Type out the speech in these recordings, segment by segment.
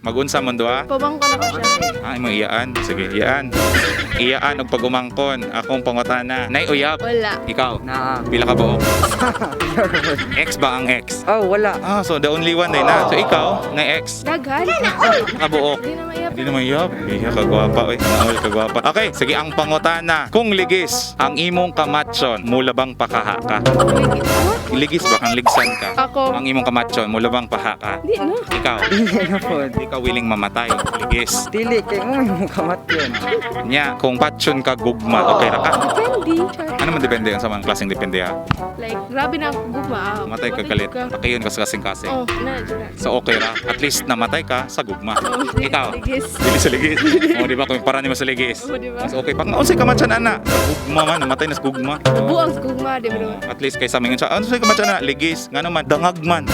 Magunsa man duha? Pamangkon ako siya. Ah, imong iyaan. Sige, iyaan. Iyaan og pagumangkon. Akong pangutana. Nay uyab. Wala. Ikaw. Na. Pila ka buok? Ex ba ang ex? Oh, wala. Ah, so the only one din na. So ikaw, na ex. Daghan. Nakabuok. Di na maiyap. Hindi naman iyab. Iya, kagwapa. Oy, naol, kagwapa. Okay, sige, ang pangutana. Kung ligis ang imong kamatson, mula bang pakaha ka? Wait, what? Ligis ba kang ligsan ka? Ako. Ang imong kamatson, mula bang paha ka? Di no. Ikaw, Dili na po. hindi ka willing mamatay. Ligis. Dili kay mo may mukamat yun. Nya, kung patson ka gugma, okay ra ka? Depende. Char. Ano man depende yun sa mga klaseng depende ha? Like, grabe na ako gugma. Ah. Matay ka galit, pakiyon ka sa kasing-kasing. Oh, na, dyan na. So okay ra. At least namatay ka sa gugma. Oh, di Ikaw. Ligis. Dili sa ligis. O, di ba? Kung para nimo sa ligis. Oh, di ba? Mas okay pa. Nga, unsay kamatyan ana? Sa gugma man, namatay na sa gugma. Buang sa gugma, di ba naman? At least kaysa mingon siya, ano sa kamatyan ana? Ligis. Nga naman, dangag man.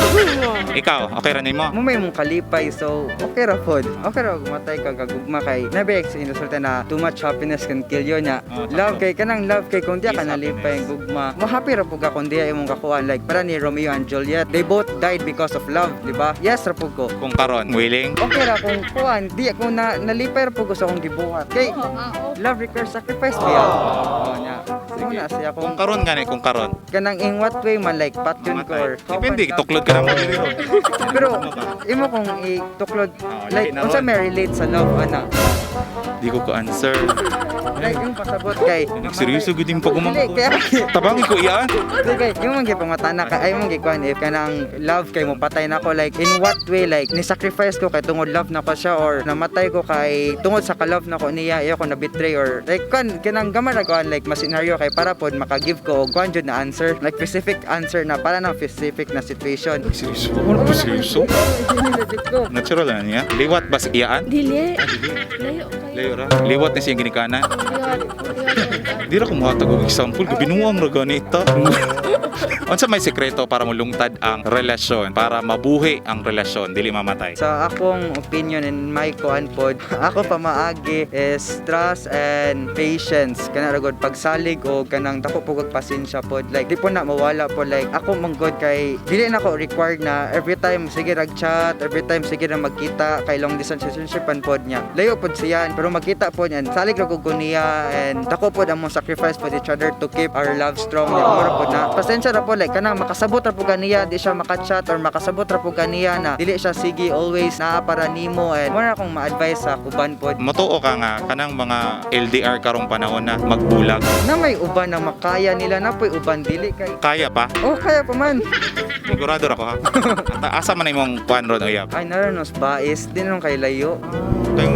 Ikaw, okay ra nimo? Mo may mong kalipay, so okay ra pod. Okay ra gumatay ka kagugma kay never ex insulta na too much happiness can kill you nya. Oh, sakto. Love kay kanang love kay kung di Is ka nalipay happiness. gugma. Mo happy ra pud ka kung di imong kakuan, like para ni Romeo and Juliet. They both died because of love, di ba? Yes ra pud ko. Kung karon, willing? Okay ra kung kuan, di kung na, nalipay ra pud ko sa akong gibuhat. Kay Oo, ah, oh. love requires sacrifice biya. Oh, nya. Sige. Na siya Kung kung karon gani, kung karon. kanang in what way man, like patyon ko or Mamatay. Depende, tuklod ka na mo diri. Pero imo kung ituklod, Oo, like lahi na unsa ron. may relate sa love ana? Di ko ko answer. Like yung pasabot kay Seryoso gud yung Dili, pagumangkon. kaya Tabangi ko iyaan. dili, kay yung mga pangatana kay ay mong gikuan if kanang love kay mo patay na ko, like in what way, like ni sacrifice ko kay tungod love na ko siya or namatay ko kay tungod sa ka-love na ko niya, iyo ko na betray or like kan kanang gamay ra kuan, like mas scenario kay para pod maka-give ko og kuan jud na answer, like specific answer na para ng specific na situation. Seryoso? Ano ba seryoso? Legit ko. Natural na niya. Liwat ba sa iyaan? Dili. Layo kayo. Layo ra. Liwat ni siyang ginikanan. Liwat. Liwat. Di ra ko muhatag og example, binuang ra ganita. Unsa may sekreto para mulungtad ang relasyon, para mabuhi ang relasyon, dili mamatay? Sa akong opinion and my kuan pod, ako pamaagi is trust and patience. Kana ra gud pagsalig o kanang dako po kag pasensya pod. Like di po na mawala po, like ako man gud kay dili na ko required na every time sige rag chat, every time sige na magkita kay long distance relationship an pod niya. Layo pod siya pero magkita pod and salig ra ko niya and dako pod among sacrifice pod each other to keep our love strong niya. Mura pod na pasensya ra pod, like kanang makasabot ra pod kaniya di siya makachat or makasabot ra pod kaniya na dili siya sige always naa para nimo and mura akong ma-advise sa kuban pod. Motoo ka nga kanang mga LDR karong panahon na magbulag. Na may uban na makaya nila, na po'y uban dili kay Kaya pa? Oh, kaya pa man. Sigurado ra ko ha. Ata asa man imong kuan ron uyab? Ay, naroon bais din nung kay layo. Kay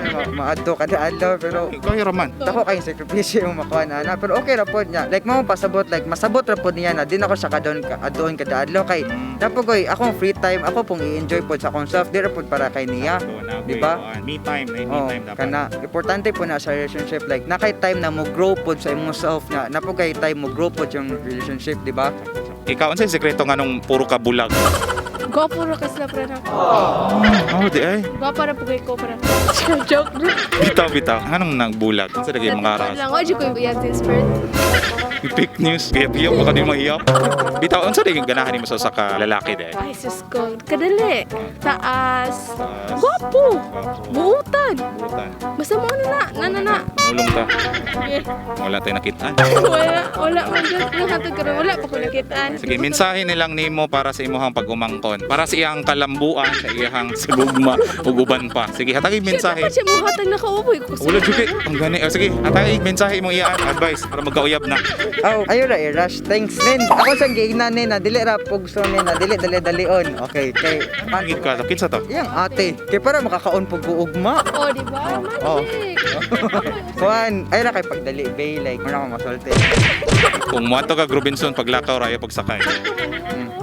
Kaya maadto kada adlaw pero kaya ra man. dako kayong sakripisyo yung makuha na ana pero okay ra pod niya, like mo pasabot, like masabot ra pod niya na din ako sa kadon ka adon kada adlaw kay napogoy akong free time, ako pong i-enjoy pod sa akong self, di ra pod para kay niya. Di ba? Me time, na me Oh, time dapat. kana importante po na sa relationship, like na kay time na mo grow pod sa imong self na napo kay time mo grow pod yung relationship, di ba? Ikaw, unsay sekreto nga nung puro ka bulag? Gwapo ra kasi sila pre na. Oh, di ay. Gwapo ra pugay ko para. Joke bro. Bitaw bitaw. Anong nagbulag? Unsa lagi mga ras? Lang, wa jud ko yung since birth. Fake news. Giyap-giyap baka di mahiyap. Bitaw, unsa di ganahan nimo sa usa ka lalaki di? Ay, sus ko. Kadali. Taas. Gwapo. Buutan. Buutan. Basta mo ano na. Na na na. Mulong ta. Yeah. Wala tayo nakitaan. Wala. Wala man dyan. Nanghatag karon wala pa ko nakitaan. Sige, mensahe nilang nimo para sa imuhang pag-umangkon. Para sa iyang kalambuan, sa iyang sagugma ug uban pa. Sige, hatagi mensahe. Dapat siya muhatag na kauboy ko. Wala jud kay ang gani. Oh, sige, hatagi mensahe imong iyaan advice para magkauyab na. Oh, ayo ra i-rush things nin. Ako sang giingnan nin na dili ra pugso nin na dili dali dalion. Okay, kay Pangit ka, kinsa to? Iyang ate, kay para makakaon pug ko ugma. Oh, di ba? Oh. Magic. Kuan, ay ra kay pagdali bay, like muna ko masulti. Kung moadto ka Robinson paglakaw rayo pagsakay.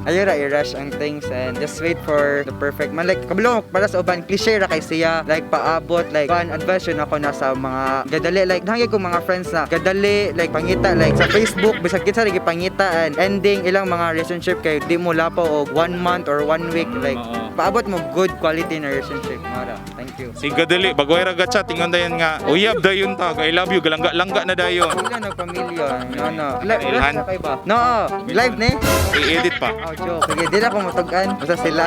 Ayo ra i-rush ang things and just wait for the perfect man. Like kabalo para sa uban cliche ra kay siya, like paabot, like kuan advice yun ako na sa mga gadali, like nangay ko mga friends na gadali, like pangita, like sa Facebook bisag kinsa ra gipangita and ending ilang mga relationship kay di mo lapaw og one month or one week, like Oo. Paabot mo good quality na relationship mara. Thank you. Sige dali, bagoy ra chat tingon dayon nga. Uyab dayon ta, I love you, galangga-langga na dayon. Wala nagpamilya. No, no. Live, Ilhan? live kay ba? No, live ni? I-edit pa. Oh, joke. Sige, di na ako matug-an. Basta sila.